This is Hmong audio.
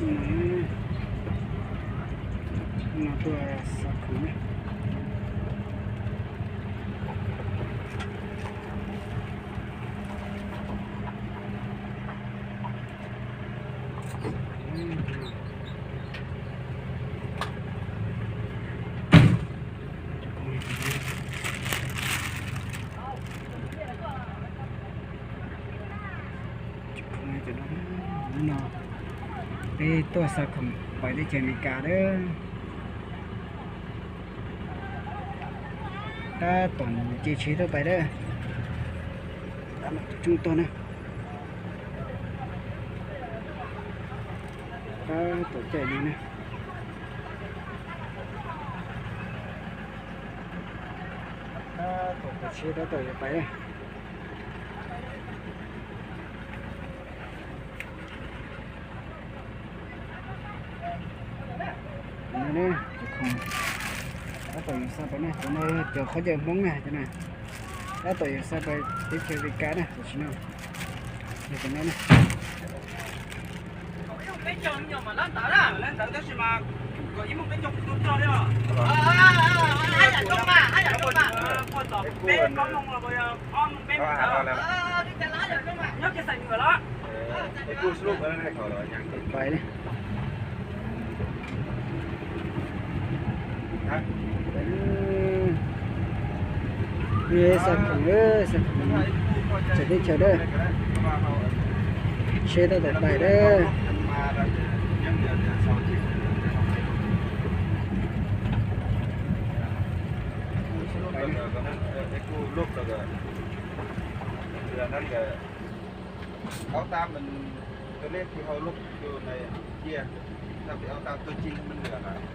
No, no tuaj xa khoom na. Hnub no peb tuaj xa khoom pais teb chaws Amelikas lawm. Tab tom nce tsheb tuaj pais lawm. Tab tom tus tsoob tuaj na. Tab tom caij no na. Tab tom tus tsheb tab tom yuav pais lawm. Cov khoom tab tom yuav xa pais na, cov no cov khaub ncaws Hmoob na, cov no tab tom yuav xa pais teb chaws Amelikas na, tam sim no. Yog cov no na. Pais li. Pais li. Xa khoom, xa khoom txawv teb chaws lawm. Tsheb tab tom pais lawm. Pais li.